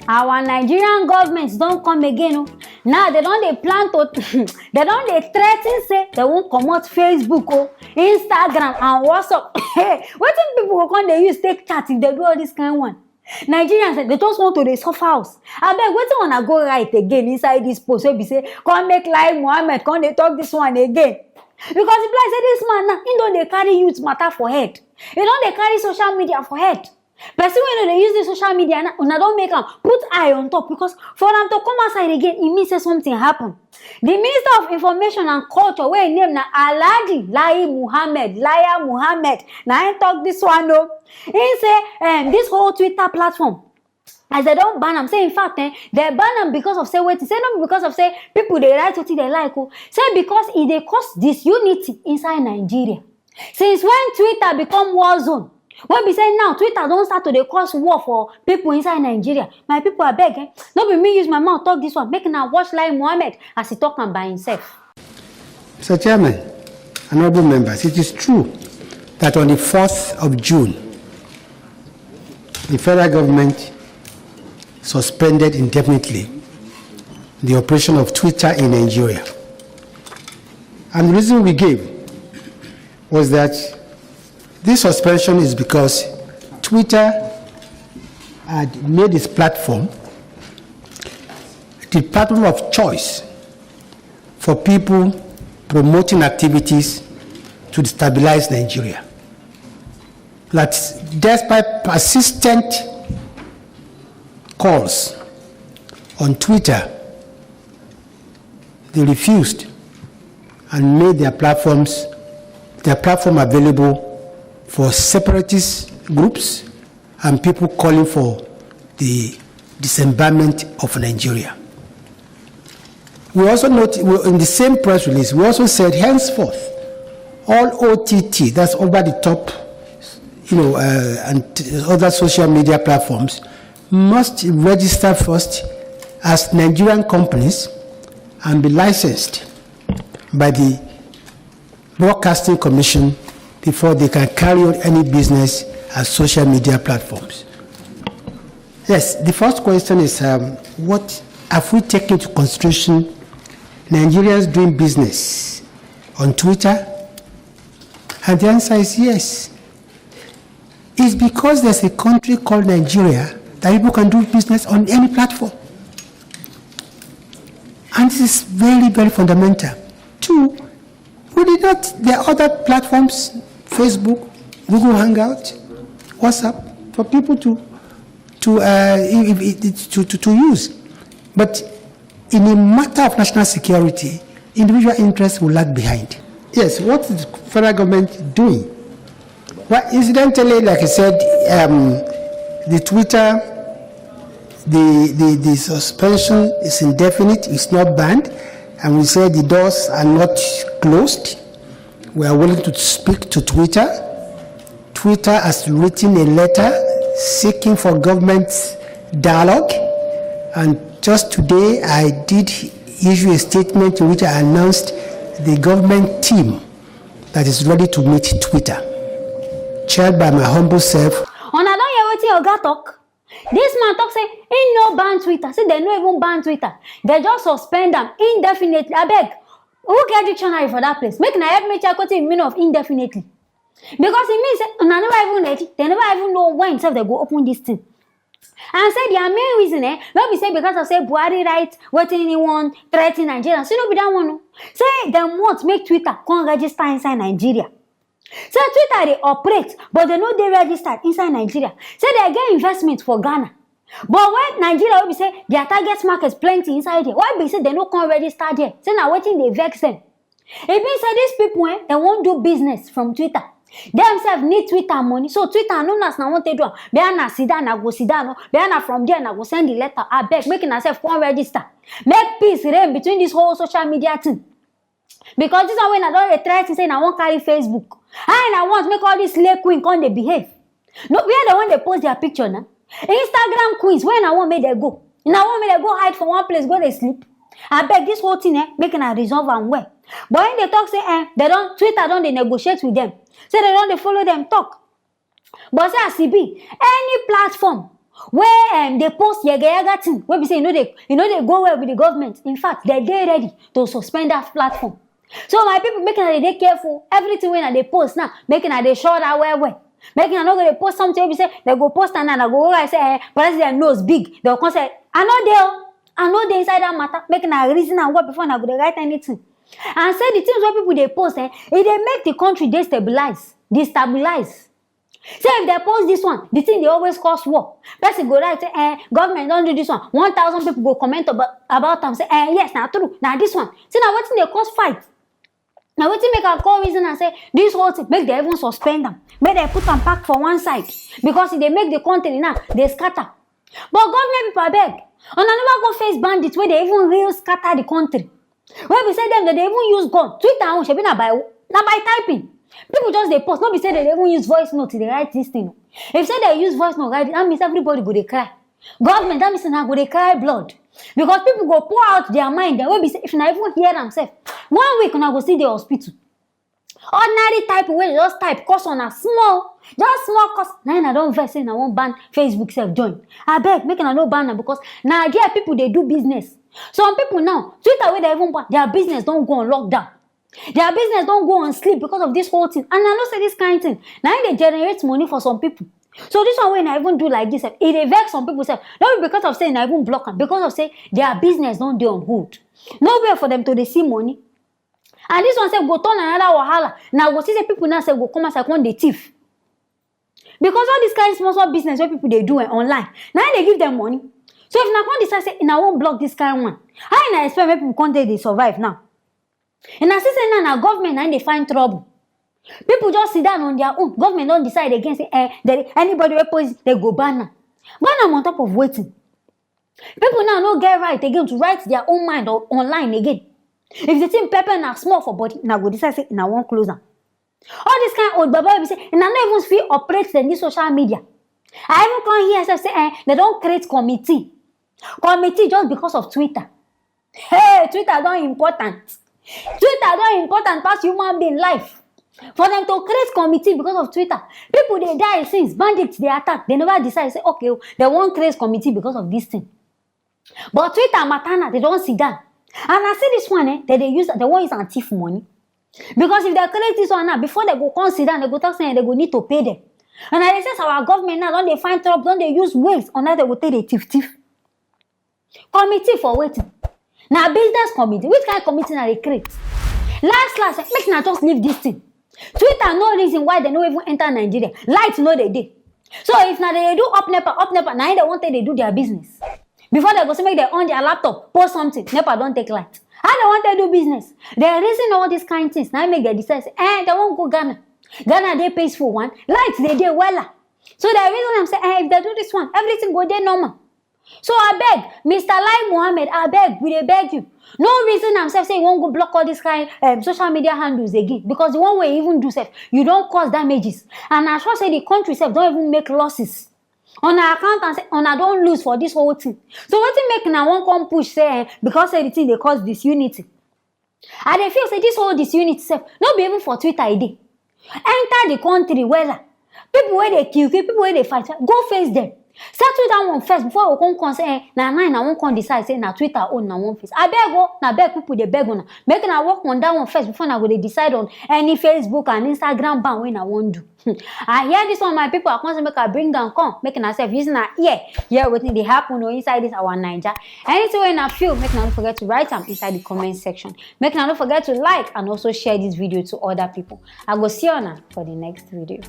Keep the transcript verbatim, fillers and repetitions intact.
Our Nigerian government don come again o. Now they don dey plan to, they don dey threaten say they wan comot Facebook o, Instagram and WhatsApp. Wetin people go come dey use take chat if they do all this kind one? Nigerians, eh, they just want to dey suffer us. Abeg, wetin una go write again inside this post wey be say come make Lai Mohammed come dey talk this one again? Because e be like say this man now, he don dey carry youth matter for head. He don dey carry social media for head. Person wey no dey use this social media now, una don make am put eye on top, because for am to come outside again, e mean say something happen. The Minister of Information and Culture, wey im name na Alhaji Lai Muhammad, Laya Muhammad, na im talk this one o. Im say, um, this whole Twitter platform, as they don ban am, say in fact, eh, they ban am because of say wetin? Say no be because of say people dey write wetin they like o. Say because e dey cause disunity inside Nigeria. Since when Twitter become war zone? Wey be say now Twitter don start to dey cause war for people inside Nigeria. My people, abeg, eh, no be me use my mouth talk this one. Make una watch Lai Mohammed as he talk am by himself. Mister Chairman, honorable members, it is true that on the fourth of June, the federal government suspended indefinitely the operation of Twitter in Nigeria. And the reason we gave was that this suspension is because Twitter had made its platform the platform of choice for people promoting activities to destabilize Nigeria. That despite persistent calls on Twitter, they refused and made their platforms their platform available for separatist groups and people calling for the dismemberment of Nigeria. We also note, we- in the same press release, we also said henceforth, all O T T, that's over the top, you know, uh, and other social media platforms, must register first as Nigerian companies and be licensed by the Broadcasting Commission before they can carry on any business as social media platforms. Yes, the first question is, um, what have we taken into consideration Nigerians doing business on Twitter? And the answer is yes. It's because there's a country called Nigeria that people can do business on any platform. And this is very, very fundamental. Two, we did not, there are other platforms, Facebook, Google Hangout, WhatsApp, for people to to uh, to, to, to use. But in a matter of national security, individual interests will lag behind. Yes, what is the federal government doing? Well, incidentally, like I said, um, the Twitter, the, the the suspension is indefinite. It's not banned, and we said the doors are not closed. We are willing to speak to Twitter. Twitter has written a letter seeking for government dialogue, and just today I did issue a statement in which I announced the government team that is ready to meet Twitter, chaired by my humble self. Una don hear wetin oga talk? This man talk say he no ban Twitter. Say they no even ban Twitter. They just suspend am indefinitely. Abeg, who get dictionary for that place? Make na help me check wetin the meaning of indefinitely. Because e mean say una never even ready. They never even know when sef they go open this thing. And say their main reason, eh, no be say because of say Buhari write wetin he wan threaten Nigeria. Say no be that one o. Say dem want make Twitter come register inside Nigeria. Say Twitter dey operate, but they no dey registered inside Nigeria. Say they get investment for Ghana. But when Nigeria, wey be say their target market plenty inside there, why be say they no come register there? Say na wetin dey vex them. E mean say these people, eh, they wan do business from Twitter. Dem sef need Twitter money. So Twitter no know as na wan take do am. Be na sit down, na go sit down. No. Be na from there, na go send the letter. Abeg, make una sef come register. Make peace reign between this whole social media thing. Because this one wey na don dey try to say na wan carry Facebook. How na want make all this slay queen come dey behave? No be where they wan dey post their picture na. Instagram queens, where na wan make they go? Na wan make they go hide for one place, go dey sleep? Abeg, this whole thing, eh, make una resolve am well. But when they talk say, eh, they don, Twitter don dey negotiate with them. Say they don dey follow them talk. But say as e be, any platform wey um, dey post yaga yaga thing wey be say e no dey e no dey go well with the government, in fact, dem dey ready to suspend that platform. So my people, make una dey dey careful. Everything wey una dey post now, make una dey sure that well well. Make una no go dey post something wey be say dem go post am now, dem go go like say eh, president nose big. Dem go come say, I no dey o, I no dey inside that matter. Make una reason am well before una go dey write anything. And say the things wey people dey post eh, e dey make the country dey stabilize, destabilize. Say if dem post this one, the thing dey always cause war. Person go write say eh, government don do this one, one thousand people go comment about, about am say eh, yes, na true, na this one. Say na wetin dey cause fight. Na wetin make am come reason am say this whole thing, make dem even suspend am, make dem put am back for one side, because e dey make the country now dey scatter. But government people, abeg, una never go face bandits wey dey even real scatter the country, wey be say dem dem dey even use gun. Twitter own, shebi na by na by typing. People just dey post, no be say dem dey even use voice note dey write this thing o. If say dem use voice note write it, that means everybody go dey cry. Government, that means una go dey cry blood, because people go pour out their mind dem, wey be say if una even hear am sef, one week una go still dey hospital. Ordinary type wey just type cause una small, just small cause, na una don vex say una wan ban Facebook sef join. Abeg, make una no ban am, because na there people dey do business. Some people now, Twitter wey dem even ban, their business don go on lockdown. Their business don go on sleep because of this whole thing. And I know say this kind thing na im dey generate money for some people. So this one wey una even do like this sef, e dey vex some people sef. No be because of say una even block am, because of say their business don dey on hold. No way for them to dey see money. And this one sef go turn another wahala. Una go see say people now sef go come outside come dey thief. Because all this kind small small business wey people dey do eh, online, na im dey give them money. So if una come decide say una wan block this kind one, how una expect make people come dey dey survive now? Una see say now na government na im dey find trouble. People just sit down on their own. Government don decide again say eh, there, anybody wey post, dem go ban am. Ban am on top of wetin? People now no get right again to write their own mind o- online again. If the thing pepper una small for body, una go decide say una wan close am. All this kind old baba wey be say una no even fit operate dem this social media. I even come hear sef say eh, dem don create committee. Committee just because of Twitter. Hey, Twitter don important. Twitter don important pass human being life. For them to create committee because of Twitter, people dey die since, bandits dey attack. Dem never decide say okay o, dem wan create committee because of this thing. But Twitter matter now, dem don sit down. And I see this one eh, dem dey use, dem wan use am thief money. Because if dem create this one now, before dem go come sit down, dem go talk say eh, dem go need to pay them. And I dey say our government now don dey find trouble, don dey use ways on how dem go take dey thief thief. Committee for wetin? Na business committee? Which kind committee una dey create? Last last eh, make una just leave this thing. Twitter no reason why dem no even enter Nigeria. Light no dey dey. So if una dey do up nepa, up nepa, na im dem wan take dey do their business. Before dem go say make dem on their laptop, post something, nepa don take light. How dem wan take do business? Dem reason all these kind things, na im make dem decide say eh, dem wan go Ghana. Ghana dey peaceful, one, light dey dey wella. So dem reason am say eh, if dem do this one, everything go dey normal. So abeg, Mister Lai Mohammed, abeg, we dey beg you, no reason am sef say you wan go block all this kind um, social media handles again, because the one wey you even do sef, you don cause damages, and I sure say the country sef don even make losses. Una account am say una don lose for this whole thing. So wetin make una wan come push say eh, because say the thing dey cause disunity? I dey feel say this whole disunity sef no be even for Twitter e dey. Enter the country wella. People wey dey kill kill, people wey dey fight fight, go face them. Settle that one first before you come come say eh, na now una wan come decide say na Twitter own una wan face. Abeg o, na beg people dey beg una. Make una work on that one first before una go dey decide on any Facebook and Instagram ban wey una wan do. Hmm. I hear this one, my people, I come say make I bring am come. Make una sef use una ear hear wetin dey happen o inside this our Naija. Anything wey una feel, make una no forget to write am inside the comment section. Make una no forget to like and also share this video to other people. I go see una for the next video.